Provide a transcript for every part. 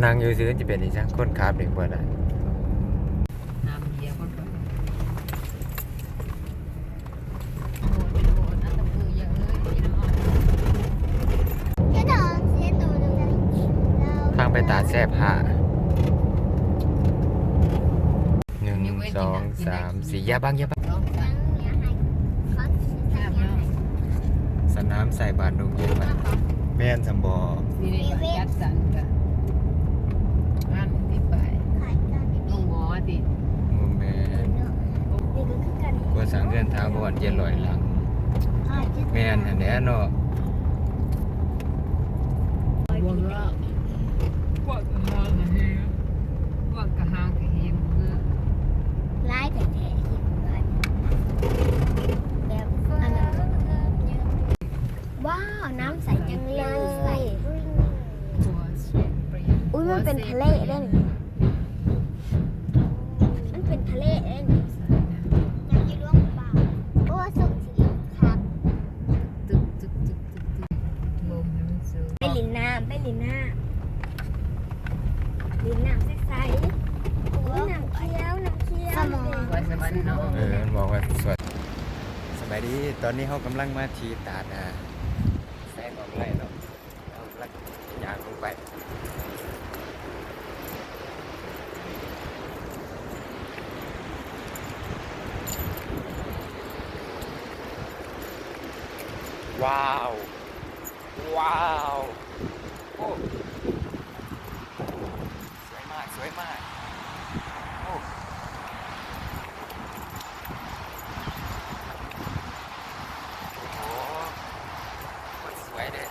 ນັ່ງຢູ່ຊື່ ຈະເປັນອີ່ຫຍັງ ຄົນຂັບນີ້ບໍ່ໄດ້. ທາງໄປຕາດແຊບຫ້າ ໜຶ່ງ ສອງ ສາມ ສີ່ ຢ່າບັງ ຢ່າບັງ. ສະໜາມໃສ່ບ້ານດົງເຢັນ ແມ່ນສ່ຳບໍ່? ນີ້ເດ້ ຈັດສັນກະງາມຕິດປ້າຍ ໂຮງໝໍຕິ ບໍ່ແມ່ນ ກໍ່ສ້າງເຮືອນຖາວອນ ເຈັດຮ້ອຍຫຼັງ ແມ່ນຫັ້ນແຫຼະເນາະ. ພວກກະຫາກະເຮງ ພວກກະຫາກະເຮງ ຫຼາຍແທ້ໆ ແບບອັນນັ້ນ. ວ້າວ ນ້ຳໃສຈັງເລີຍ. ອຸ້ຍ ມັນເປັນທະເລເດ້ນີ້ ມັນເປັນທະເລເດ້ນີ້. ໂອ້ ສົງຊິລົງຄັກ. ໄປຫຼິ້ນນ້ຳ ໄປຫຼິ້ນນ້ຳ ຫຼິ້ນນ້ຳໃສໆ. ໂອ້ຍ ນ້ຳຂຽວ ນ້ຳຂຽວ. ສະໝອງ ເອີ ມັນບອກວ່າສວຍ. ສະບາຍດີ ຕອນນີ້ເຮົາກຳລັງມາທີ່ຕາດ ອາ ແສງອອກໄລ່ເນາະ ເຮົາກຳລັງຍ່າງລົງໄປ. ວ້າວ ວ້າວ ໂອ້ ສວຍມາກ ສວຍມາກ ໂອ້ ໂອ້ໂຫ ໂຄດສວຍເດ້. ດ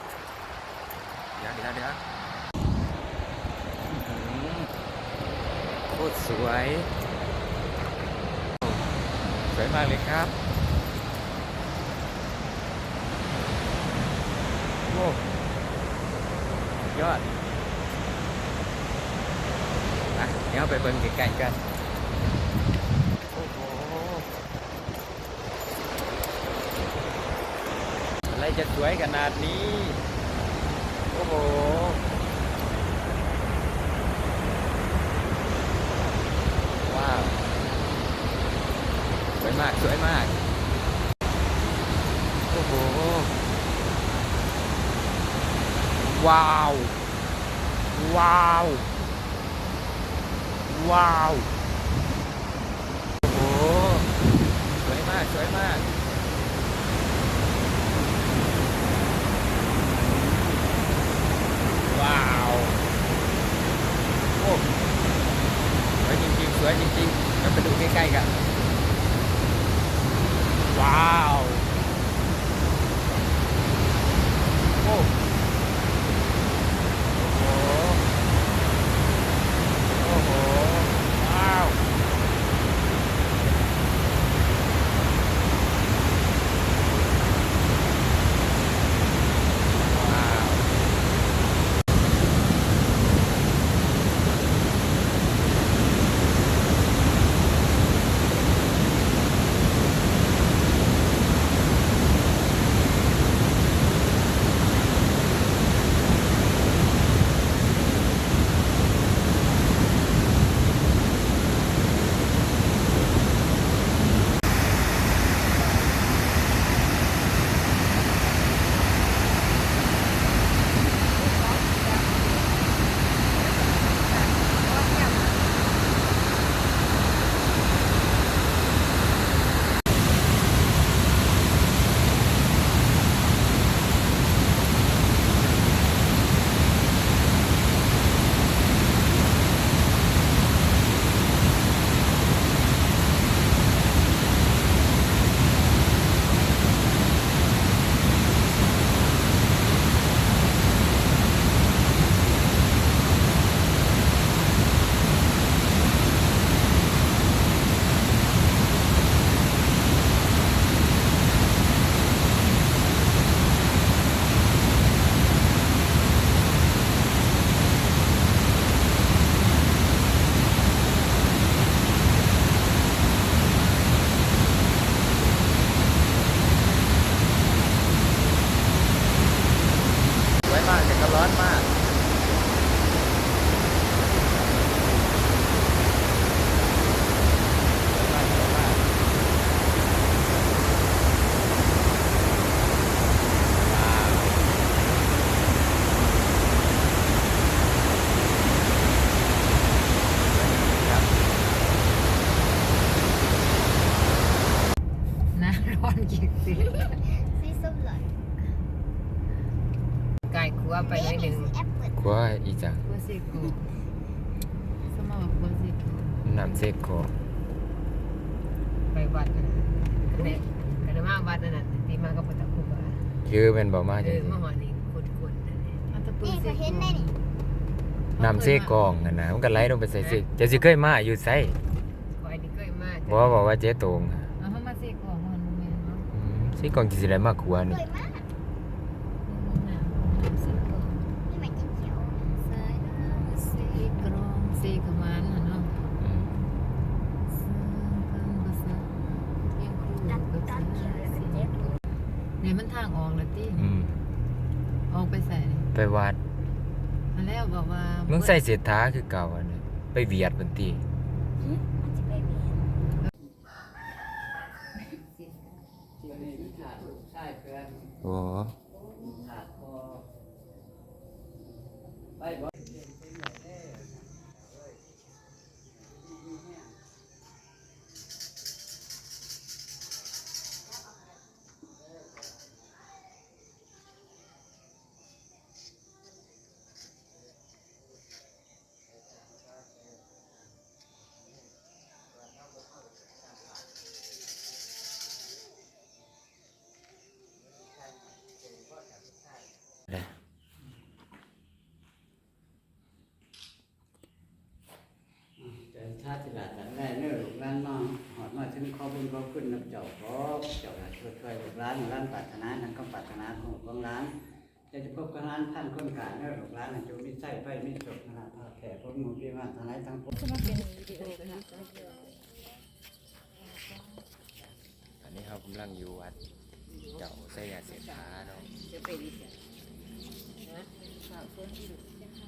ຽວ ດຽວ ດຽວ ອືມ ໂຄດສວຍ ສວຍມາກເລີຍຄັບ. ໂອ້ ສຸດຍອດ. ມາ ດຽວໄປເບິ່ງໃກ້ໆກັນ. ໂອ້ໂຫ ອະໄລຈະສວຍຂະໜາດນີ້ ໂອ້ໂຫ ວ້າວ ສວຍມາກ ສວຍມາກ ໂອ້ໂຫ ວ້າວ ວ້າວ ວ້າວ. ໂອ້ໂຫ ສວຍມາກ ສວຍມາກ ວ້າວ ໂອ້ ສວຍຈິງໆ ສວຍຈິງໆ ກັບໄປດູໃກ້ໆກັນ ວ້າວ. ໂອ້ ໂອ້ໂຫ ໂອ້ໂຫ ວ້າວ ວ້າວ. ເອົາໄປໜ້ອຍໜຶ່ງ. ຂົວອີ່ຫຍັງ? ຂົວເຊໂກະ. ສະມາວ່າຂົວເຊໂກະ. ນ້ຳເຊໂກະ. ໄປວັດນັ້ນ ກໍໄດ້ມາວັດນັ້ນ ທີ່ມາກັບພຸດທະຄູບາ. ຄືແມ່ນບໍ່? ມາ ເອີ ຈັ່ງຊີ້ ມາຮອດນີ້ ຂຸດໆ ນັ້ນແຫຼະ. ນ້ຳເຊກອງຫັ້ນນະ ມັນກໍໄຫຼລົງໄປໃສ່ເຊ ເຈົ້າຊິເຄີຍມາຢູ່ໃສ? ຂ້ອຍນີ້ເຄີຍມາ. ບໍ່ ບອກວ່າເຈໂຕງ. ເອົາ ເຮົາມາເຊກອງ ມັນບໍ່ແມ່ນເນາະ. ອືມ ເຊກອງຊິໄດ້ມາຂົວນີ້. ເຄີຍມາ. ນີ້ມັນທາງອອກແລ້ວຕິ? ອືມ ອອກໄປໃສ? ໄປວັດ. ຫັ້ນແລ້ວ ບອກວ່າ ມຶງໃສ່ເສດຖາຄືເກົ່າ ອັນນີ້ ໄປວຽດພຸ້ນຕິ? ຫຶ? ມັນຊິໄປວຽດ? ໂອ້ ເຈົ້າຊາຍສິລາທັງຫຼາຍເນີ ລູກຫຼານມາຮອດມາເຖິງ ຂໍບຸນຂອບຄຸນນຳເຈົ້າ ຂໍເຈົ້າຊ່ວຍລູກຫຼານ ໃຫ້ຫຼານປາດຖະໜາດັ່ງຄຳປາດຖະໜາຂອງລູກຂອງຫຼານ. ເຈົ້າຈະພົບກັບຫຼານພັນຄົນຂ້າເນີ ລູກຫຼານໃຫ້ຈົ່ງມີໄຊໄພມີໂຊກ ລາບພາແຜ່ຜົນໝູ່ປີມາທັງຫຼາຍທັງປົວ. ອັນນີ້ເຮົາກຳລັງຢູ່ວັດເຈົ້າໄຊຍະເສດຖາເນາະ. ຈະໄປດີຈ້ະ ຮະ?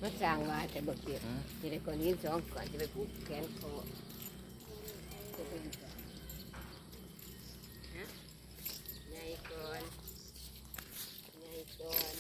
ມາສ້າງວ່າແຕ່ບໍ່ເກັບ ຫື? ຊິໄດ້ກ້ອນຫີນສອງກ້ອນ ຈະໄປຜູກແຂນຄໍ. ຈະໄປດີຈ້ະ ຮະ? ໃຫຍ່ກ່ອນ ໃຫຍ່ກ່ອນ.